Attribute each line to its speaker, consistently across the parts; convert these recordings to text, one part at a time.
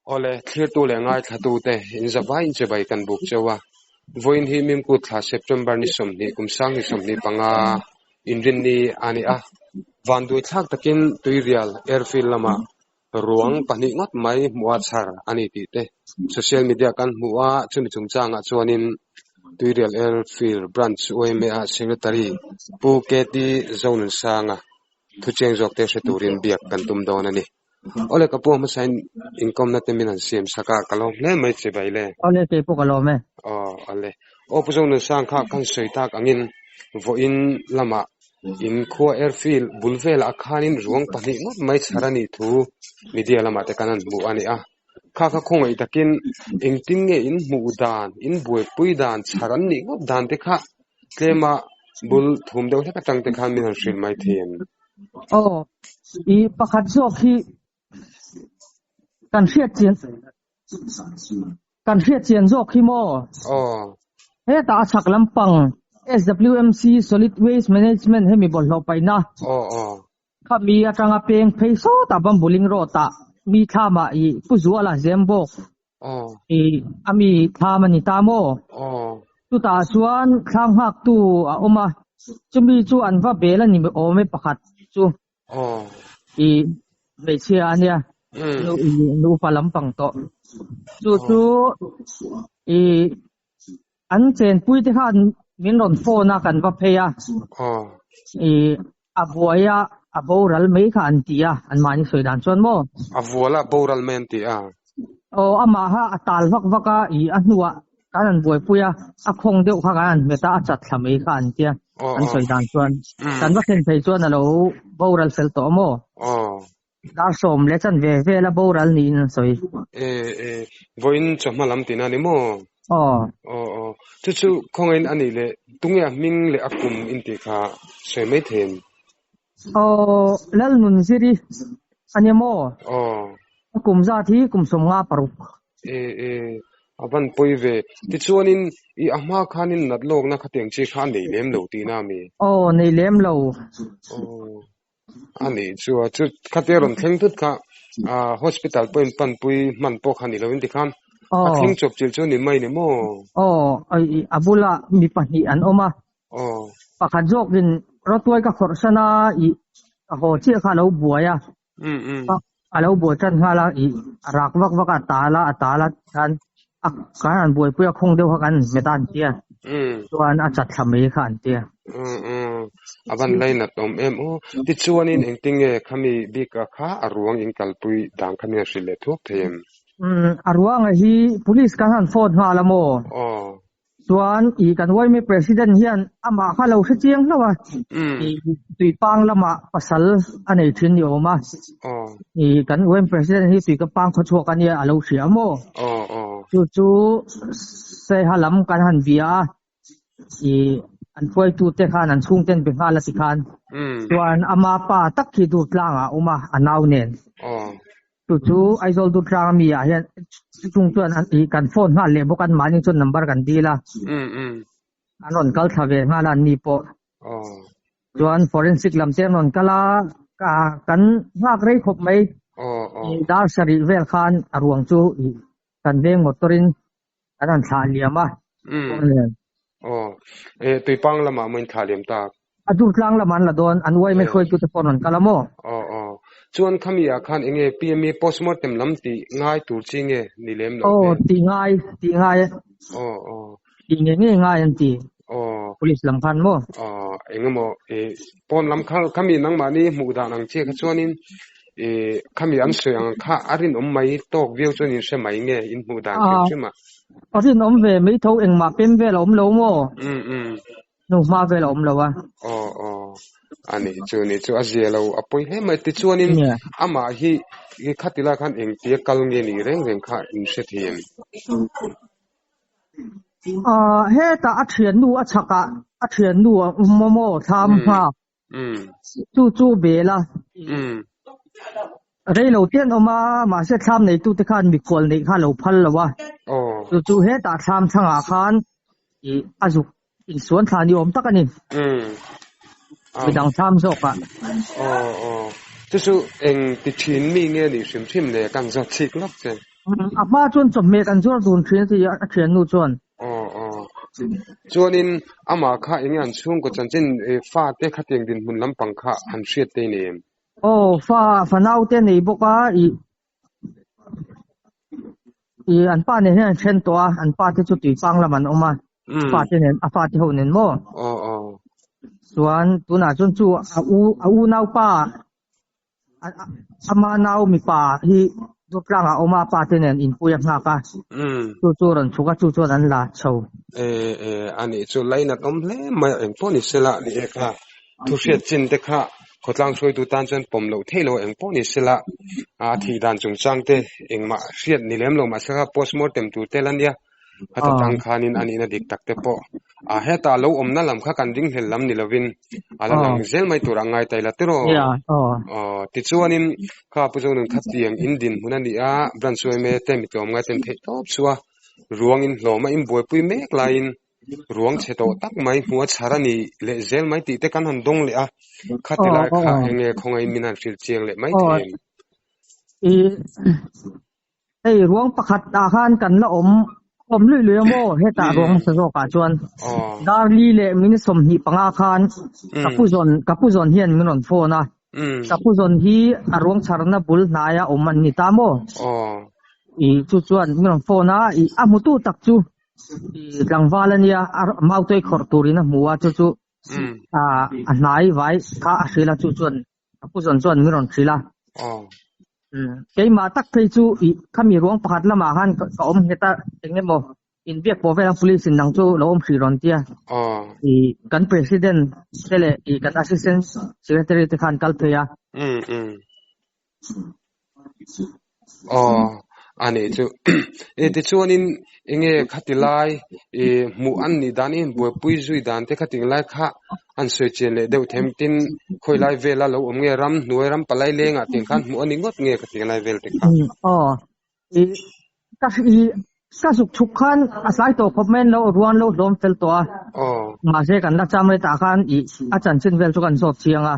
Speaker 1: Awle, thlirtu leh ngaithlatute inzavai inchibai kan buk cheu a. Vawiin hi Mimkut thla September ni 20 kum 2025 inrinni a ni a. Vanduai thlak takin Tuirial Airfield lamah ruang pahnih ngawt mai hmuh a chhar a ni tih te social media kan hmu a, chumi chungchangah chuanin Tuirial Airfield Branch yma ah Secretary Pu KT Zonunsanga thuchiang zawk te hre turin biak kan tum dawn a ni. Awle ka pu hmasain inkawmna te min han siam sak a, ka lawm hle mai che bai le.
Speaker 2: Awle kei pawh ka lawm e.
Speaker 1: Aw awle. Aw Pu Zonunsang kha kan sawi tak angin vawiin lamah in khua airfield bul velah khanin ruang pahnih ngawt mai chhar a nih thu media lamah te kan han hmuh a ni a. Kha kha khawngaih takin engtin nge in hmuh dan, in buaipui dan, chhar an nih ngawt dan te kha tlema bul thum deuh hlek atang te khan min han hrilh mai thei em?
Speaker 2: Aw, i pakhat zawk hi kan hriat chian kan hriat chian zawk hi maw?
Speaker 1: Aw.
Speaker 2: Hetah a chhak lampang SWMC Solid Waste Management hemi bawlhhlawh paihna.
Speaker 1: Aw aw.
Speaker 2: Khami atanga peng phei sawtah Bambuling Road ah mi thlamah i Pu Zuala Zembawk i a mi thlam a ni ta maw? Chutah chuan thlam nghaktu a awm a, chumi chu an va bel a ni awm e pakhat chu i hmeichhia a nia, nupa lampang tawh. Chu chu i An chenpui te khan min rawn phone a kan va phei a, i a buai a, a boral mai kha an ti a, an mahni sawi dan chuan maw?
Speaker 1: A vual a, boral mai an ti a.
Speaker 2: Aw, amah kha a tal vak vak a, i a hnuah kan han buaipui a, a khawng deuh kha kan han hmet a, a chat thla mai kha an ti a, an sawi dan chuan. Kan va thlen phei chuan a lo boral fel tawh maw? Dar sawm leh chan ve vel a boral niin an sawi.
Speaker 1: E, e, vawiin chawhma lam tihna a ni maw?
Speaker 2: Aw.
Speaker 1: Aw, aw. Chu chu khawngain a nih leh tunge a hming leh a kum intih kha sawi mai thei em?
Speaker 2: Aw, Lalnunziri a ni maw?
Speaker 1: Aw.
Speaker 2: A kum zat hi kum 56.
Speaker 1: E, e, a van pawi ve. Tichuanin i a hma khanin nat lawkna khatiang chi kha a nei lem lo tihna a mi?
Speaker 2: Aw, nei lem lo.
Speaker 1: Aw. A nih chu a, chu khatia rawn thleng thut kha ah hospital pawh in panpui hman pawh kha ni lo in tikhan a thleng chawp chilh chu ni mai ni maw?
Speaker 2: Aw, a bulah mi pahnih an awm a, pakhat zawkin rawtuai ka khawrh san a, ih ka haw chiah kha a lo buai a, a lo buai tan nghal a, ih a rak vak vak a, a tal a, a tal a khan a kan han buaipui a khawng deuh kha kan hmet a an ti a, chuan a chat thla mai kha an ti a.
Speaker 1: A van lainat awm em aw. Tichuanin engtinge khami bika kha a ruang in kalpui dan kha min han hrilh leh thuak thei em?
Speaker 2: A ruanga hi police kan han phone nghal a maw?
Speaker 1: Aw.
Speaker 2: Chuan i kan yma president hian amah kha lo hre chiang hlauh a, i Tuipang lamah pasal a nei thin ni awm a, i kan yma president hi Tuikapang khawchhuak a nia a lo hria maw? Chu chu Saiha lam kan han bia a, i an hruaitute khan an chhungten be nghal a ti khan chuan ama pa tak khi Durtlangah a awm a, a nau nen. Chu chu Aizawl Durtlang ami ah hian chung chuan an ih kan phone nghal leh bawk a, anmahni chuan number kan dil a, an rawn kal thla ve nghal a anni pawh. Chuan forensic lam te an rawn kal a, kan nghak rei khawp mai. Dar sarih vel khan a ruang chu ih kan veng motor in kan han thlah liam a.
Speaker 1: Aw, e Tuipang lamah maw in thlah liam tak?
Speaker 2: A Durtlang lamah an la dawn, an yma hruaitute pawh an rawn kal a maw?
Speaker 1: Aw aw, chuan khami ah khan enge PME postmortem lam tih ngai tur chi nge ni lem lo
Speaker 2: hmel? Aw, tih ngai, tih ngai.
Speaker 1: Aw aw.
Speaker 2: Tih nge nge ngai an ti.
Speaker 1: Aw.
Speaker 2: Police lam khan maw?
Speaker 1: Aw, engemaw e pawn lam kha khami nangmahni hmuh dan ang chiah kha chuanin e khami an sawi ang kha a rinawm mai tawk viau chuan in hre mai nge in hmuh dan hrim hrim ah?
Speaker 2: A rinawm ve mai tho engmah pem vel a awm lo maw?
Speaker 1: Um um.
Speaker 2: Hnu hma vel a awm lo a.
Speaker 1: Aw aw a nih chu nih chu a zia lo a pawi hle mai tichuanin amah hi i khati lai khan engtia kal nge nih reng reng kha in hre thei em?
Speaker 2: Aw hetah a thiannu a chhakah a thiannu a awm a maw thlam nghak chu chu bel a. Rei lo te an awm a mahse thlam neitute khan mikhual neih kha a lo phal lo a. Chu chu hetah thlam chhangah khan ih a zuk Insuan thla ni awm tak a ni. Midang thlam zawk ah.
Speaker 1: Aw aw. Chu chu eng ti thin mi nge nih hrim hrim le kan zawt chik lawk che.
Speaker 2: A hma chuan chawhmeh kan zuar dun thin a ti a, a thiannu chuan.
Speaker 1: Aw aw. Chuanin amah kha enge an chhungkaw chanchin fa te khatiang dinhmun lampang kha han hriat te nei em?
Speaker 2: Aw, fa fanau te nei bawk a, ih ih an pa nen hian an then tawh a, an pa te chu tuipang lam an awm a, fa te nen a fa te ho nen maw?
Speaker 1: Aw aw.
Speaker 2: Chuan tunah chuan chu a u a unaupa Ama nau mipa hi Durtlangah a awm a, a pa te nen inpui a nghak a, chu chu rawn chhuk a, chu chuan an la chho.
Speaker 1: E, e, a nih chu lainat awm hle mai a, engpawh ni sela ni e kha, thu hriat chin te kha khawtlang hruaitu tan chuan pawm loh theih lo engpawh ni sela, a thih dan chungchang te engmah hriat ni lem lo mahse kha postmortem tur te la nia. Heta tang khanin a nihna dik tak te pawh a heta lo awmna lam kha kan ringhlel lam ni lovin a la lang zel mai tur a ngai ta ila tiraw? Aw tichuanin kha Pu Zonun kha tiang in dinhmun a ni a, branch yma te mi tlawm ngai ten theih tawp chu a ruang in hlawm a in buaipui mek laiin ruang chhe tawh tak mai hmuh a chhar a ni leh zel mai tih te kan han dawng leh a, khati lai kha enge khawngaihin min han hrilh chiang leh mai thei em?
Speaker 2: Hei ruang pakhat ah khan kan la awm awm luih luih a maw hetah ruang hmasa zawk ah chuan Darli leh min 25 khan ka pu zawn ka pu zawn hian min rawn phone a ka pu zawn hi a ruang chharna bul hnaia awm an ni ta maw ih chu chuan min rawn phone a ih a hmutu tak chu ih tlangval a nia a mautei khawrh turin a hmu a chu chu a hnai vai kha a hrilh a chu chuan Ka pu zawn chuan min rawn hrilh a. Keimah tak phei chu ih khami ruang pakhat lamah khan ka awm nghet a, eng emaw inbiak pawh vel ang police in nang chu lo awm hrih rawn tia. Ih kan president te leh ih kan assistant secretary te khan kal phei a.
Speaker 1: Aw, a nih chu. E tichuanin enge khati lai e hmuh an nih dan in buaipui zui dan te khati lai kha an sawi chian leh deuh them tin khawi lai vela lo awm nge ram hnuai ram palai lengah tiang khan hmuh a ni ngawt nge khati lai vel te kha.
Speaker 2: Aw, i ka i ka zuk chhuk khan a tlai tawh khawp mai an lo ruan lo hlawm fel tawh a.
Speaker 1: Aw.
Speaker 2: Mahse kan la cham rei tah khan i a chanchin vel chu kan zawt chiang a.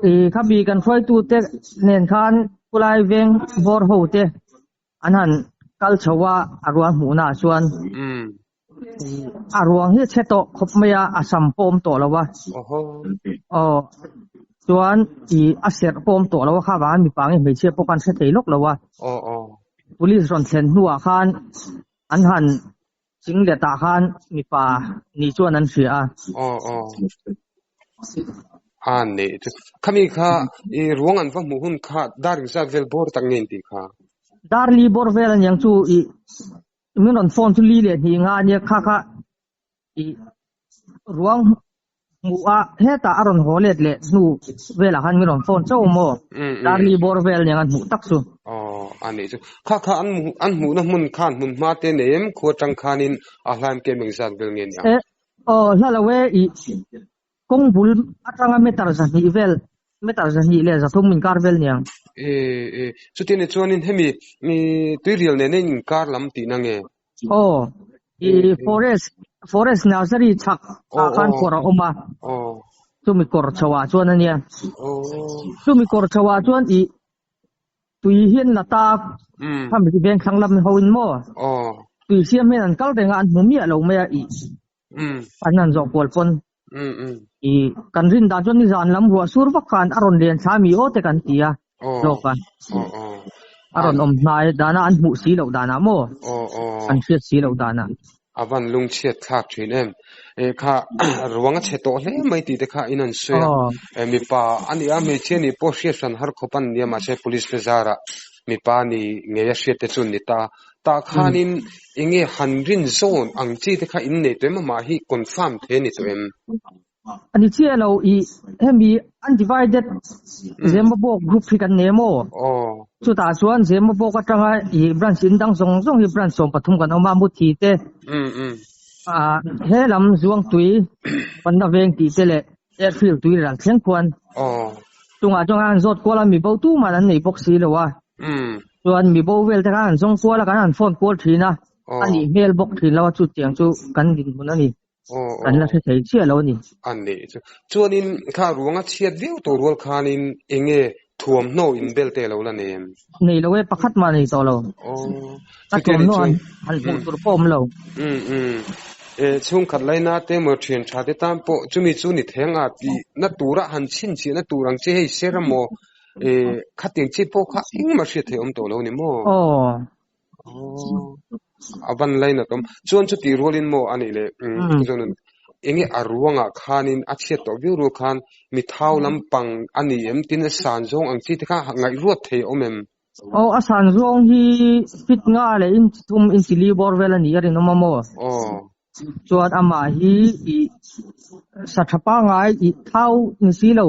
Speaker 2: I khabi kan hruaitute nen khan khulai veng bawr ho te an han kal chho a, a ruang hmuhna ah chuan a ruang hi a chhe tawh khawp mai a, a sam pawh a awm tawh lo a. Aw chuan i a serh pawh a awm tawh lo a, kha vangin mipa nge hmeichhia pawh khan hre thei lawk lo a. Police rawn thlen hnuah khan an han Chinglet ah khan mipa ni chuan an hria a.
Speaker 1: Aw aw. A nei chu. Khami kha i ruang an va hmuh hun kha dar engzat vel bawr tak nge in tih kha?
Speaker 2: Dar li bawr vel aniang chu i min rawn phone chu li leh hnih nga ania kha kha i ruang hmuh a hetah a rawn haw let leh hnu velah khan min rawn phone chauh maw dar li bawr vel aniang an hmuh tak chu.
Speaker 1: Aw a nih chu. Kha kha an an hmuhna hmun khan hmun hma te nei em khua tang khanin a hlaim kem engzat vel nge ni ang?
Speaker 2: E aw hla lo e i kawng bul atanga meter 200 vel meter 203 inkar vel niang.
Speaker 1: E e chuti ni chuanin hemi tuirial nena inkar lam tihna nge?
Speaker 2: Aw, i forest forest nursery chhak ah khan kawr a awm a, chumi kawr chho ah chuan a nia. Chumi kawr chho ah chuan i tui hian la ta khami veng thlang lam ho in maw tui siam hian an kal reng a an hmu miah lo mai a i an han zawh kual pawn i kan rin dan chuan nizan lam ruah sur vak khan a rawn lian thla mi aw te kan ti a zawk a a rawn awm hnai dana an hmuh si loh danah maw an hriat si loh danah.
Speaker 1: A van lungchhiat thlak thin em. E kha ruang a chhe tawh hle mai tih te kha in an sawi a. E mipa a ni a hmeichhia nih pawh hriat hran har khawp an nia mahse police te zarah mipa ni ngei a hriat te chu an ni ta. Tah khanin enge han rin zawn ang chi te kha in nei tawh em amah hi confirm thei a ni tawh em?
Speaker 2: A ni chiah lo i hemi undivided Zemabawk group hi kan nei maw? Chutah chuan Zemabawk atanga i branch in dang zawng zawng hi branch 13 kan awm a, Muthi te, he lam Zuangtui, Panna Veng tih te leh Airfield tui ral thleng khuan chungah chuan an zawt kual a, mibo tumah an nei bawk si lo a. Chuan mibo vel te khan an zawng kual a, kan han phone kual thin a, a nih hmel bawk thin lo a, chutiang chu kan dinhmun a ni. Kan la hre thei chiah lo a ni.
Speaker 1: A nih chu. Chuanin kha ruanga chhiat viau tawh rual khanin enge Thuamhnaw inbel te lo la nei em?
Speaker 2: Nei lo e, pakhat mah nei tawh lo.
Speaker 1: Aw,
Speaker 2: A
Speaker 1: chuti a nih
Speaker 2: thuamhnaw
Speaker 1: chu.
Speaker 2: han han hmuh tur pawh awm lo.
Speaker 1: Umm umm. E, chhungkhat laina te emaw thian tha te tan pawh chumi chu ni theng a tih na tura han chhinchhiah na tur ang chi hei ser emaw e khatiang chi pawh kha engmah hriat theih awm tawh lo ni maw?
Speaker 2: Aw.
Speaker 1: Aw, a van lainat awm. Chuan chutih rualin maw a nih leh umm chuan enge a ruangah khanin a chhiat tawh viau rual khan mi thau lampang a ni em tin a san zawng ang chi te kha ngaihruat thei a awm em?
Speaker 2: Aw, a san zawng hi fit nga leh inch thum inch li bawr vel a ni a rinawm a maw?
Speaker 1: Aw.
Speaker 2: Chuan amah hi ih sa tha pangai ih thau ni si lo,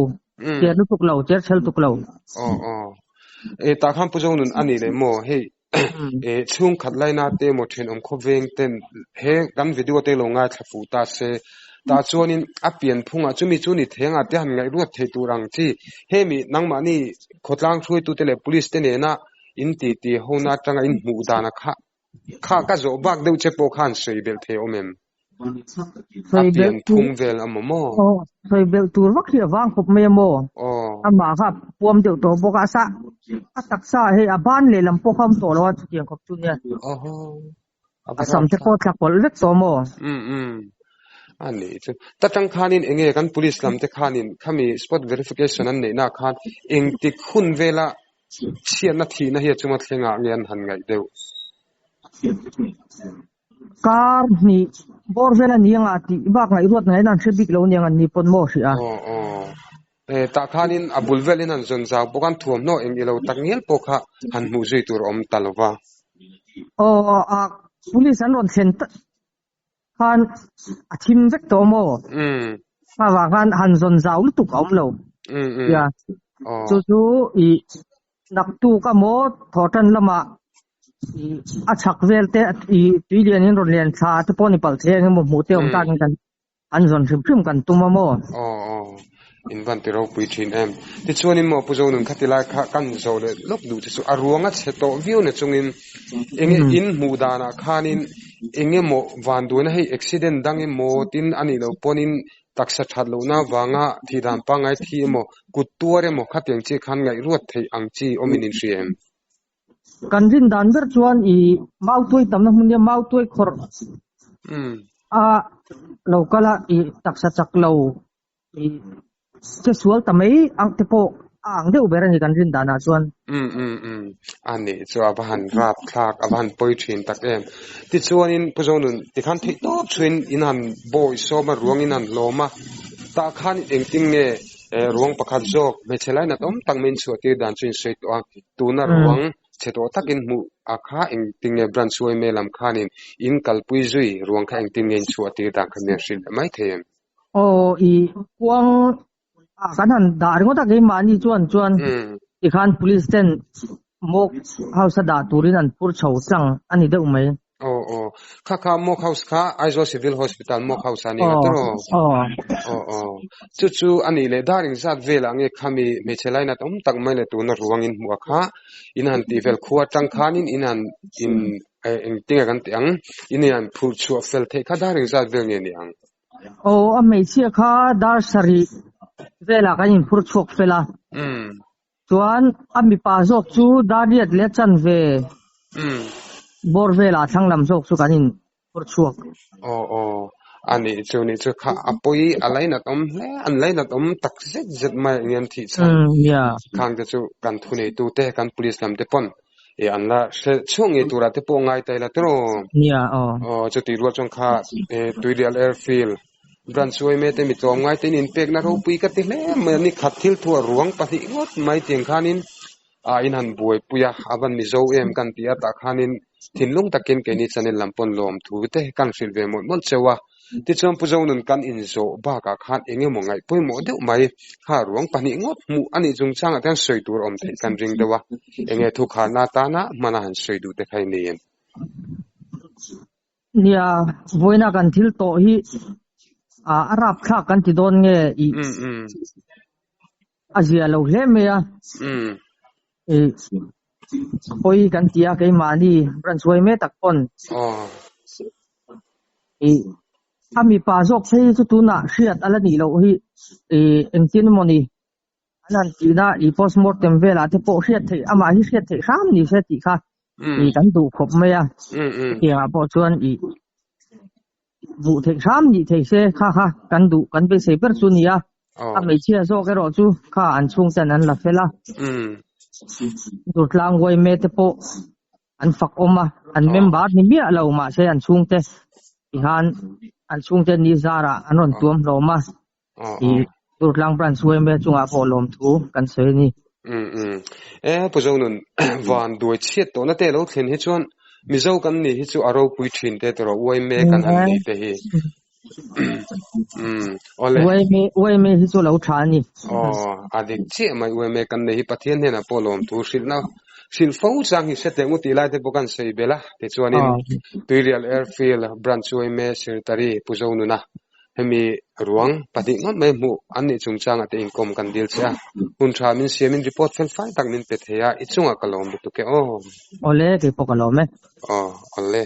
Speaker 2: cher lutuk lo, cher chhel tuk lo.
Speaker 1: Aw aw. E tah khan Pu Zonun a nih leh maw hei e chhungkhat laina te emaw thenawm khawveng ten he kan video te lo ngaithla fuh ta se tah chuanin a pian phungah chumi chu ni thengah te han ngaihruat thei tur ang chi hemi nangmahni khawtlang hruaitute leh police te nena in titi hona atanga in hmuh dana kha Kha ka zawh bak deuh che pawh khan sawi belh thei awm em? A
Speaker 2: Sawi
Speaker 1: pian
Speaker 2: belh tur
Speaker 1: phung vel a maw maw?
Speaker 2: Aw, sawi belh tur vak hi a vang khawp mai a maw?
Speaker 1: Aw.
Speaker 2: Amah kha puam deuh tawh bawk a, sa a taksa hei a ban lehlam pawh kha awm tawh lo a chutiang khawp chu nia.
Speaker 1: Awhaw, a
Speaker 2: A
Speaker 1: va
Speaker 2: sam te
Speaker 1: rapthlak.
Speaker 2: pawh tla kawlh vek tawh maw?
Speaker 1: Umm umm, a nih chu. Ta tang khanin enge kan police lam te khanin khami spot verification an neihna khan engtik hun vela Chhiatna thihna hi a chunga thlengah nge an han ngaih deuh?
Speaker 2: Kar hnih bawr vel a ni anga tih bak ngaihruat ngaihna an hre bik lo aniang an ni pawn maw hrih a.
Speaker 1: Aw aw. E, tah khanin a bul velin han zawn zau bawk a, an thuamhnaw eng ilo tak ngial pawh kha han hmuh zui tur a awm ta lo va.
Speaker 2: Aw a, police an rawn thlen khan a thim vek tawh maw?
Speaker 1: Umm.
Speaker 2: Avang khan han zawn zau lutuk a awm lo.
Speaker 1: Umm umm.
Speaker 2: Tia.
Speaker 1: Aw.
Speaker 2: Chu chu i naktuk emaw thawhtan lamah i a chhak vel te i tui lian in rawn lian thla te pawh ni palh thei ang emaw hmuh te awm takin kan an zawn hrim hrim kan tum a maw?
Speaker 1: Aw aw. In van ti ropui thin em. Tichuanin maw Pu Zonun khati lai kha kan zawh leh lawk duh che chu a ruang a chhe tawh viau na chungin enge in hmuh danah khanin enge maw van duaina hei accident dang emaw tin a nih loh pawnin taksa that lohna vanga thih dan pangngai thi emaw kut tuar emaw khatiang chi khan ngaihruat theih ang chi awmin in hria em?
Speaker 2: Kan rin dan ber chuan i mautuai tamna hmun nia mautuai khawrh a lo kal a i taksa chak lo i che sual ta mai ang te pawh a ang deuh ber a ni kan rin danah chuan.
Speaker 1: Umm umm umm a nih chu a va han rap thlak a va han pawi thin tak em. Tichuanin Pu Zonun tikhan theih tawp chhuin in han bawi sawm a ruang in han hlawm a tah khan engtin nge ruang pakhat zawk hmeichhe lainat awm tak mai in chhuah tir dan chu in sawi tawh a. Tuna ruang chhe tawh takin hmuh a kha engtin nge branch yma lam khanin in kalpui zui ruang kha engtin nge in chhuah tir dan kha mi an hrilh leh mai thei em?
Speaker 2: Aw i kuang ah kan han dah ringawt a keimahni chuan chuan tikhan police ten mock house a dah turin an phur chho tlang a ni deuh mai.
Speaker 1: Aw aw kha kha mock house kha Aizawl Civil Hospital mock house a ni nga tiraw?
Speaker 2: Aw
Speaker 1: aw aw chu chu a nih leh dar engzat velah nge khami hmeichhe lainat awm tak mai leh tuna ruangin hmuh a kha in han tih vel khua atang khanin in han in engtinge kan tih ang in han phurh chhuah fel theih kha dar engzat vel nge ni ang?
Speaker 2: Aw a hmeichhia kha dar sarih velah kan inphur chhuak fel a. Chuan a mipa zawk chu Dariat leh chanve bawr velah thlang lam zawk chu kan in phur chhuak.
Speaker 1: Aw aw, a nih chu nih chu kha a pawi a lainat awm hle, an lainat awm tak zet zet mai ang hian thih chhan khang te chu kan thuneitu te kan police lam te pawn e an la hre chhuak ngei turah te pawh ngai ta ila tiraw.
Speaker 2: Nia aw.
Speaker 1: Aw chutih rual chuan kha Tuirial Airfield Branch yma te mi tlawmngai te in inpekna ropui ka ti hle mai a, ni khat thil thu a ruang pahnih ngawt mai tiang khanin ah in han buaipui a, a van Mizo em kan ti a, tah khanin thinlung takin keini channel lam pawn lawm thu te kan hrilh ve mawlh mawlh cheu a, tichuan Pu Zonun kan inzawh bakah khan eng emaw ngaih pawimawh deuh mai kha ruang pahnih ngawt hmuh a nih chungchangah te hian sawi tur awm theih kan ring deuh a, enge thukharna atana hmana han sawi duh te kha i nei em?
Speaker 2: Nia, vawiina kan thil tawh hi a rapthlak kan ti dawn nge i a zia lo hle mai a. I pawi kan ti a keimahni branch huai mek tak pawn. I a mipa zawk phei chu tunah hriat a la nih loh hi i engtin emaw ni. An han tihna i postmortem velah te pawh hriat theih amah hi hriat theih hram ni se tih kha i kan duh khawp mai a. Chutiangah pawh chuan i hmuh theih hram nih thei se kha kha kan duh kan beisei ber chu a ni a. A hmeichhia zawk erawh chu kha an chhungten an la fel a. Durtlang Uaime te pawh an fak awm a, an member ni miah lo mahse an chhungte tihan an chhungte ni zarah an rawn tuam hlawm a. I Durtlang Branch Uaime chungah pawh lawmthu kan sawi a ni.
Speaker 1: Um um. E Pu Zonun van duai chhiat tawhna te lo thlen hi chuan Mizo kan nih hi chu a ropui thin te tawh rawh Uaime kan han nih te hi. Um awle.
Speaker 2: Uaime Uaime hi chu lo tha a ni.
Speaker 1: Aw a dik chiah mai Uaime kan nei hi Pathian hnenah pawh lawmthu hrilhna hrilh fo chang hi hre teh ngut tih lai te pawh kan sawi belh a. Tichuanin Tuirial Airfield Branch Uaime Secretary Pu Zonuna Hemi ruang pahnih ngawt mai hmuh an nih chungchangah te inkawm kan dil che a, hun tha min siamin report fel fai tak min pe thei a, i chungah ka lawm lutuk e aw.
Speaker 2: Awle, keipawh ka lawm e.
Speaker 1: Aw, awle.